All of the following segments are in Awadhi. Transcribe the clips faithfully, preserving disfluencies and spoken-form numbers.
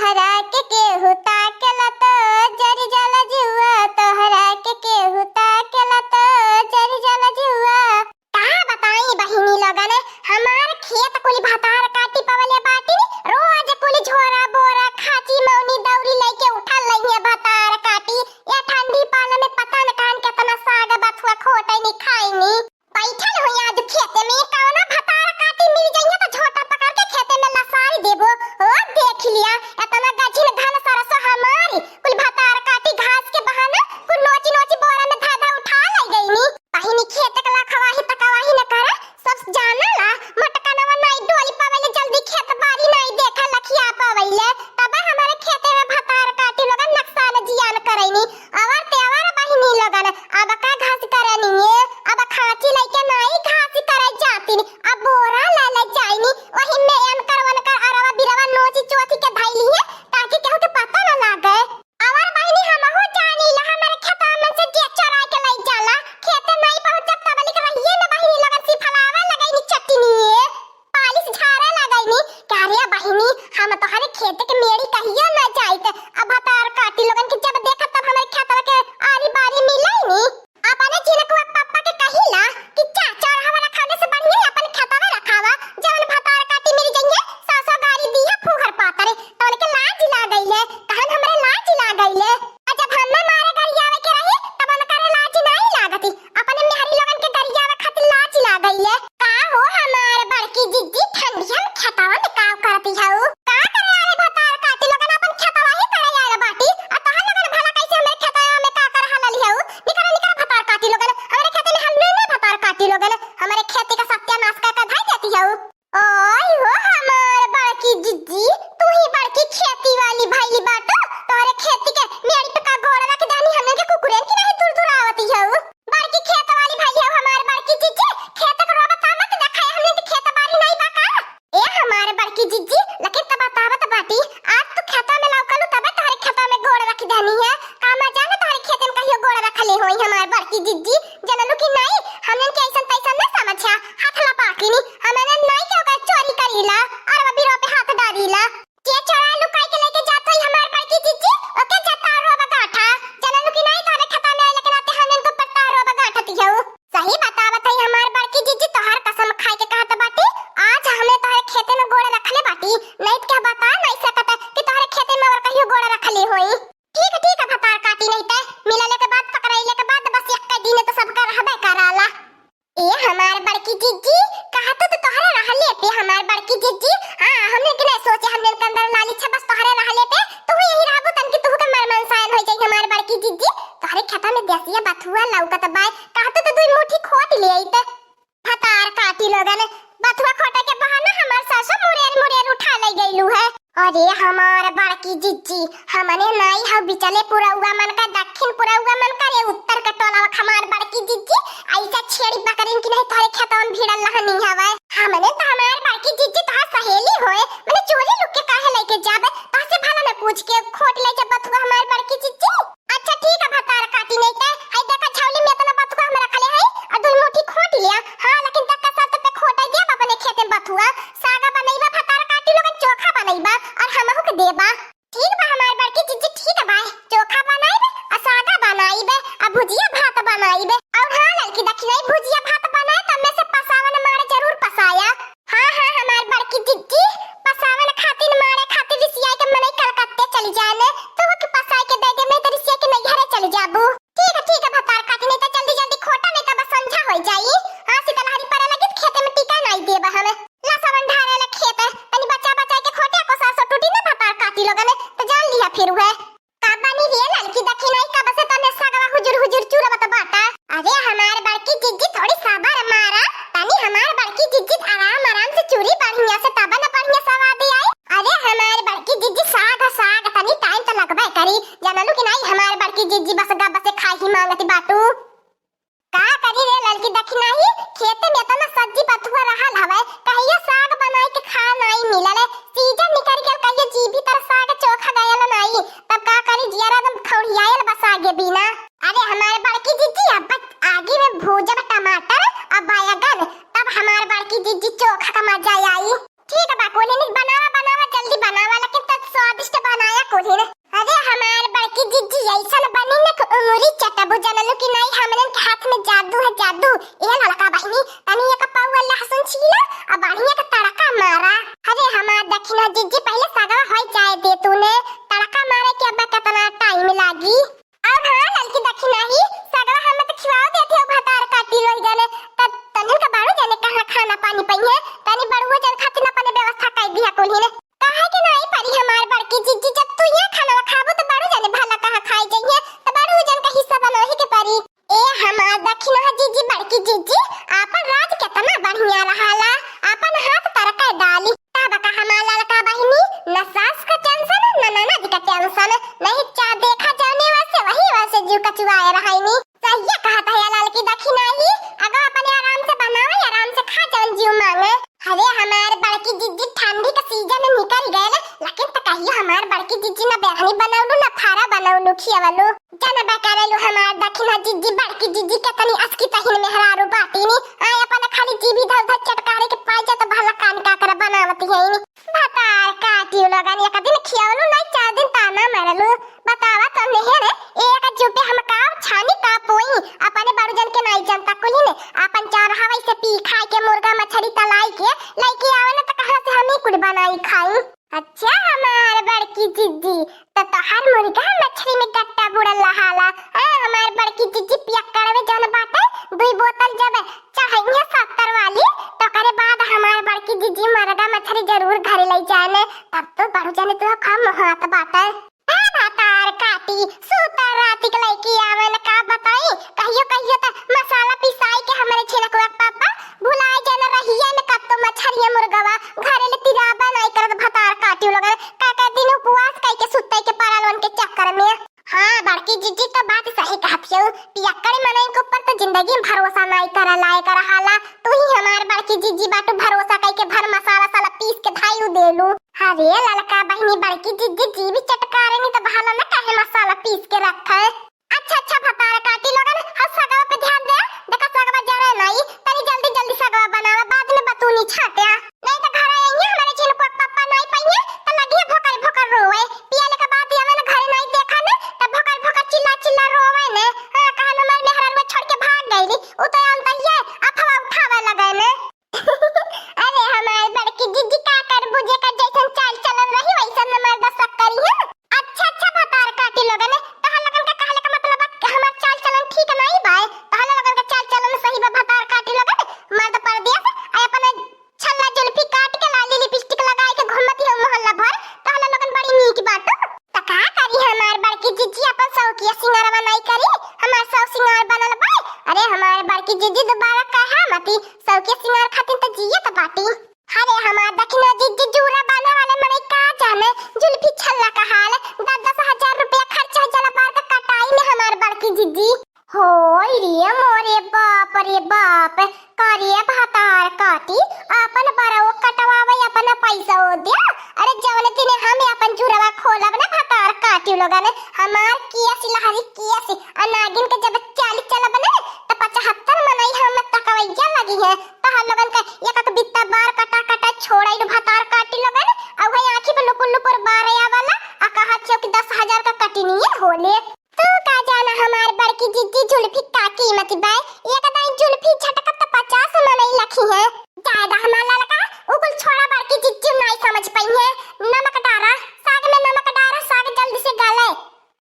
तोहरा के केहू ताकेला तो जरि जाला जिउआ, तोहरा के केहू ताकेला तो जरि जाला जिउआ। का बताई बहिनी लोगन, हमार खेत कुल भतार काटी पवले बाटी, रोज कुल झोरा बोरा खाची मौनी दौरी लइके उठल रहिए भतार काटी। ये ठंडी पाला में पता न कान केतना साग बथुआ खोटैनी खाइनी। बैठल हुई आज खेते में, कौनो भतार काटी मिल जइहे तो झोटा पकड़ के खेते में लसारी देबो। ओ देख लिया, एतना गझिन घन सरसो हमारी, कुल भतार काटी घास के बहाना, कुल नोची नोची बोरा में धा धा उठा लइ गइनी। बहिनी खेत के लखवाही तकवाही न करे, सब जानेला, मोटकनवा नाई डोली पवैले, जल्दी खेत बारी नाई देखा लखिया पवैले, तबे हमारे खेते में भतार काटी लोगन नकसान जियान करैनी। अवर ते अवर बहिनी लोगन, अब का घास करनी है, अब खांची लइके नाई घास करे जातिन, अब बोरा ले ले जाइनी, वही में एनकर वनकर अरवा बिरवा नोची चोथी के धइली है, ताकि केहू के पता न लागे। अवर बहिनी हमहू जानी ला, हमारे खेतवा में से जे चोराइ के लइ जाला, खेते नाई पहुँचब तब लिख रहिए में बहिनी लोगन सिफलावा लगैनी चटनी है। पालिश झारे लगैनी, का रे बहिनी, हम तोहरे खेत के मेड़ी कहियो ना जाइत। अब भतार काटी लोगन के जब देखब तब हमरे खेतवा के आरी बारी मिलैनी। अपने झिनकुआ पप्पा के कहिला कि चाचा हमरा रखावे से बढ़िया अपन खेतवा रखावा, जवन भतार काटी मिल जइहे, सासो गारी दिया फूहर पातरे, तवन के लाज लागैले, कहन हमरे लाज लागैले। आ जब हमें मारे गरियावे के रही, तब उनकरे लाज नाई लागती। अपने मेहरी लोगन के गरियावे खातिर लाज लागैले। का हो हमार बड़की जिज्जी, ठंडिया में खेतवा में का करती हऊ? का करे आवे भतार काटी लोगन, अपन खेतवा ही करे आवे बाटी। आ तोहर लोगन भला कैसे हमरे खेतवा में का कर हलली हऊ? निकल, निकल भतार काटी लोगन, हमरे खेते में हल नहीं, नहीं भतार काटी लोगन, हमरे खेती का सत्यानाश कर के धई देती हऊ। ओय हो हमार बड़की जिज्जी, तू ही बड़की खेती वाली भइली बाटू। तोहरे खेती के मेड़ी पे का गोड़ रख देनी, हमने के कुकुरेन की नहीं दूर दूर आवती हऊ। बड़की खेत वाली भइली हऊ हमार बड़की जिज्जी, खेत के रोबा का मत देखाए, हमने के खेत बारी नहीं बा का? ए हमार बड़की जिज्जी, लेकिन त बतावत बाटी, आज तू खेता में लौकलू तबे तोहरे खेता में गोड़ रख देनी है। का मजा न तोहरे खेते में कहियो गोड़ रखले होई हमार बड़की जिज्जी, जनलू कि नहीं? हमने के ऐसन तैसन न समझा, हाथ लपाकिनी, हमने नाई के ओकर चोरी करीला, अरवा बिरवा पे हाथ डारीला। जे चोराई लुकाई के लेके जात होई हमार बड़की जिज्जी, ओके जतारो बगाठा। जनलू कि नाई, तोहरे खेता में आइले के नाते हमने को पतारो बगाठा दियो। सही बतावत हई हमार बड़की जिज्जी, तोहार कसम खाई के कहत बाटी, आज हमने तोहरे खेते में गोड़ रखले बाटी, नहीं त क्या बता नहीं सकत कि तोहरे खेते में और कहियो गोड़ रखले होई। ठीक, ठीक है, भतार काटी नहीं ते, मिलले के बाद, पकड़ाइले के बाद बस एक दिन तो सबका रहबे कराला। ए हमार बड़की जिज्जी, कहा तो, तो तोहरे रहले पे हमार बड़की जिज्जी। हाँ, हमने के नहीं सोचे, हमने के अंदर लालच है, बस तोहरे रहले पे, तू यही रहबू तन कि तू के मर मनसायन हो जाई हमार बड़की जिज्जी। तोहरे खेता में देसिया बथुआ लौकत बाय, कहा तो, तो दुई मुट्ठी खोट ले आई ते। भतार काटी लोगन, बथुआ खोटे के बहाना हमार सासु मुरेर मुरेर उठा ले गईलू है। अरे हमार बड़की जिज्जी, हमने नाई हऊ बिचले पुरौआ मन का, दक्षिण पुरौआ मन का, रे उत्तर के टोला हमार बड़की जिज्जी, ऐसा छेड़ी बकरिन की नहीं तोहरे खेतवन भिड़ल रहनी हवे। हमने तो हमार बड़की जिज्जी तोहार सहेली होए, मने चोरी लुक के काहे लेके जाबे, तोहसे भला न पूछ के खोट ले जब बथुआ हमार बड़की जिज्जी। अच्छा ठीक है भतार काटी नहीं ते, हई देखा झौली में इतना बथुआ हम रखले हई और दुई मुट्ठी खोट लिया। हाँ लेकिन तक्का शर्त पे खोट देब अपने खेते में बथुआ। सागा बनैबा भतार काटी लोगन, चोखा बनैबा और हमहू के देबा। ठीक बा हमार बड़की जिज्जी, ठीक बा, चोखा बनाइबे आ सागा बनाइबे आ भुजिया भात बनाइबे। और हाँ ललकी दखिनाई, भुजिया भात बनाए त में से पसावन मारे जरूर पसाया। हाँ हाँ हमार बड़की जिज्जी, पसावन खातिर मारे खातिर रिसियाई के मनई कलकत्ते चली जाने, तो के पसाई के दे दे, मैं तो रिसिया के नैहरे चली जाबू। ठीक है ठीक है भतार काटी, नहीं तो जल्दी जल्दी खोटा, नहीं तो बस संझा हो जाई। हाँ शीतलहरी पड़े लगी तो खेते में टिका नहीं देबा हमें। ला सावन ढारे ले खेत, तनी बचा बचा के खोटे को सासो टूटी ना भतार काटी लोगन, तो जान लिया फिर हुए। का बानी रे ललकी दखिनाई, कब से तने सगवा हुजुर हुजुर चूरवत बाटा? अरे हमार बड़की जिज्जी थोड़ी सबर मारा, तनी हमार बड़की जिज्जी आराम आराम से चूरी बढ़िया से तब न बढ़िया स्वाद आई। अरे हमार बड़की जिज्जी साग साग तनी टाइम तो लगबे करी, जानलू कि नहीं हमार बड़की जिज्जी बस गब से खाही मांगती बाटू। का करी रे ललकी दखिनाही, खेते में इतना सब्जी बथुआ रहल हवे, कहियो साग बनाई के खा नाई मिलल। सीजन निकल गल, कहियो जीभी तर साग चोखा गयल नाई, तब का करी, जियरा एकदम खौड़ियायल बा सागे बिना। अरे हमार बड़की जिज्जी, अब आगी में भूजब टमाटर और बैगन, तब हमार बड़की जिज्जी चोखा का मजा आई। ठीक बा, कोलिनी बनावा, बनावा, जल्दी बनावा, लेकिन तब स्वादिष्ट बनावा। कुल्हिन। अरे हमार बड़की जिज्जी अइसन बनी न कि उंगरी चटबू, जनलू कि नाहीं, हमनन के हाथ में जादू है, जादू। ए ललका बहिनी, तनी एक पौवा लहसुन छीला, आ बढ़िया के तड़का मारा। अरे हमार दखिना जिज्जी, पहिले सगवा होइ जाए दे तूने, तड़का मारे के अब केतना टाइम लागी। और हाँ ललकी दखिना ही, सगवा हमें तो खिवाओ देते हो भतार काटी लोग जाने, तब तन्हन का बाड़ू जाने कहाँ खाना पानी पइहें, तनी बड़ुओ जन खातिर अपने व्यवस्था कर दिया कुल्हिन। काहे के नाहीं परी हमार बड़की जिज्जी, जब तू यहाँ खाना खाबू तो बड़ू जने भला कहाँ खाए जइहे, तो बड़ू जन का हिस्सा बनोही के परी। ए हमार दखिना जिज्जी, बड़की जिज्जी, आपन राज केतना बढ़िया रहाला, आपन हाथ तरका डाली। तब का हमार ललका बहिनी, न सास का टेंशन, न ननद का टेंशन, नहीं चा देखा जाने वासे वही वासे जीव कचुआए रहइनी। सहिया कहत है ललकी दखिना ही, अगो अपने आराम से बनावे, आराम से खा जौन जीव मांगे। अरे हमार बड़की जिज्जी ठंडी का सीजन निकल गए, लेकिन तो कहियो हमार बड़की जिज्जी ना बेहनी बनौलू ना फारा बनौलू खियवलू। जनबा करेलू हमार दखिना जिज्जी, बड़की जिज्जी केतनी असकी तहिन मेहरारू बाटी नी। आए अपन खाली जीभी धर धर चटकारे के पाई जा तो भला कान काकर बनावती है नी। भतार काटियो लोगन, एक दिन खियवलू नहीं, चार दिन ताना मरलू। बतावा तो मेहर, एक जुपे हम का छानी का पोई, अपने बड़ू जन के नाई जनता कुली ने, अपन चार हवाई से पी खाए के मुर्गा मछली तलाई के लइके आवे ना, तो कहाँ से हम ही कुल बनाई खाई? अच्छा हमार बड़की जिज्जी, तो तोहार मुर्गा मछली में गट्टा बुड़ल रहाला। हाँ, हमार बड़की जिज्जी पियक्कड़ में जौन बाटे, दुई बोतल जब चढ़इहे सत्तर वाली, तो ओकरे बाद हमार बड़की जिज्जी मुर्गा मछली जरूर घरे लई जाए ने, तब तो बड़ू जने तो कम हाथ बाटे। ए भतार काटी, सूता राती के लइकी आवे न का बताई, कहियो कहियो त मसाला पिसाई के हमरे छिलकुआ के पापा भुलाए जाना रहिए न कत्तो मछरिया मुर्गवा घरे ले तिराबा नाई करत भतार काटी लोगन, का का दिन उपवास कई के सुतई के पड़ल उनके चक्कर में। हाँ, बड़की जिज्जी तो बात सही कहत हऊ, पियक्कड़ मनई के ऊपर तो जिंदगी में भरोसा नाई करा लायक रहाला, तू ही हमार बड़की जिज्जी बाटू भरोसा कई के भर मसाला साला पीस के धाई देलू। अरे ललका बहिनी, बड़की जिज्जी जी भी चटकारे नी तो भाला न काहे मसाला पीस के रखे। अच्छा अच्छा भतार काटी लोगन, हम सगवा पे ध्यान दे, देखा सगवा जरे नाई, तनी जल्दी जल्दी सगवा बनावा, बाद में बतूनी छाट्या। नाई तो घर आइए हमरे झिनकुआ के पप्पा नाई पाइए, तो लगिए भोकर भोकर रोवे, पियले के बाद आवे न घरे नाई देखा न, तो भोकर भोकर चिल्ला चिल्ला रोवे न। हाँ, कहन हमार मेहरारू छोड़ के भाग गईली, उ तो आन तहिए अफवाह उठावे लगे न। अरे हमार बड़की जिज्जी, का करबू, जेकर जैसन चाल चलन रही वैसन न मर्द सब करी है। अच्छा अच्छा भतार काटी लोगन, तोहर लोगन का कहले का मतलब बा कि हमार चाल चलन ठीक नाई बा, तोहर लोगन का चाल चलन सही बा भतार काटी लोगन, मर्द परदेस आ अपन छल्ला जुल्फी काट के लाली लिपस्टिक लगाई के घूमती हो मोहल्ला भर, तोहर लोगन बड़ी नीक बाटू। त का करी हमार बड़की जिज्जी, अपन शौकिया सिंगारवा नाई करी, हमार शौक सिंगार बनल बा। अरे हमार बड़की जिज्जी दोबारा कहा मती, शौकिया सिंगार खातिर त जियत बाटी। अरे हमार दखिना जिज्जी, जूरा बांधे वाले मनई का जाने जुल्फी छल्ला का हाल, दस दस हजार रुपया खर्च हो जाला बार का कटाई में हमार बड़की जिज्जी। होय रे मोरे बाप रे बाप, का रे भतार काटी, आपन बरवो कटवावे, अपना पैसा ओ द्या। अरे जवने दिने हम आपन जुरवा खोलब ना भतार काटी लोगन, हमार केस लहरी केस, आ नागिन के जब चाल चलब ना, त पचहत्तर मनई हम तकवैया लगी है, त हम लोगन के एक एक बित्ता बार कटा कटा छोड़ाइल भतार काटी लोगन, आ वही आँखी पे लुपुर लुपुर बार आवाला, आ कहत छो कि दस हजार का कटनिए होले। तू का जाना हमार बड़की जिज्जी जुल्फी का कीमत बा, एक दाई जुल्फी झटकत त पचास मनई लखी है। जायदा हमार ललका, उ कुल छोड़ा, बड़की जिज्जी नाई समझ पई है। नमक डारा, साग में नमक डारा, साग जल्दी से गले।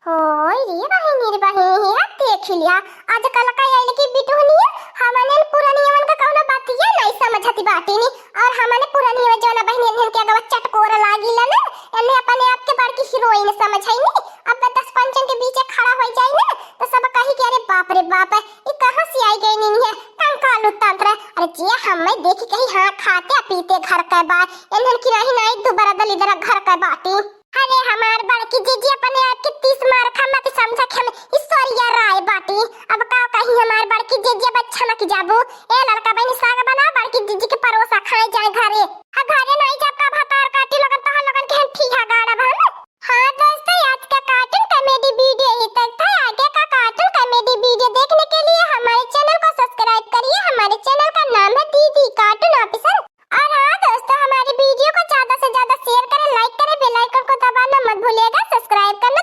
होय रे बहिनी रे बहिनी, हिया देख लिया, आजकल का आइल की बिटुहनिया, हमने पुरनियवन का कौनो बतिया नाई समझती बाटी नी, और हमने पुरनियवन जौन बहिनी इन्हन के अगवा चटकोर लागी ला ना, इन्हें अपने आप के बड़की हीरोइन समझाई नी। अब दस पंचन के बीच खड़ा हो जाई ना, तो सब कही कि अरे बाप रे बाप, ई कहाँ से आई गई नी है, कंकाल तंत्र। अरे जिया हमें देखी कही हाँ खाते पीते घर के बा, इन्हन की नहीं नाई दोबारा दलिदरा घर के बाटी। अरे हमार बड़की जिज्जी अपने आप के तीस मार खा मत समझा कि हम ईश्वरिया राय बाटी। अब का कही हमार बड़की जिज्जी, अब अच्छा ना कि जाबू। ए ललका बहिनी साग बना, बड़की जिज्जी के परोसा खाए जाए घरे। आ घरे नहीं जाब का भतार काटी लोगन, तोहर लोगन के हम ठीहा गाड़ब हम। हाँ दोस्तों, आज का cartoon comedy video ही तक था। आगे का cartoon comedy video देखने के लिए हमारे channel को subscribe करिए। हमारे channel का नाम है दीदी cartoon official। और हाँ दोस्तों, हमारी video को ज्यादा से ज्यादा share करें, like करें, bell icon को दबाना मत मत भूलिएगा subscribe करना।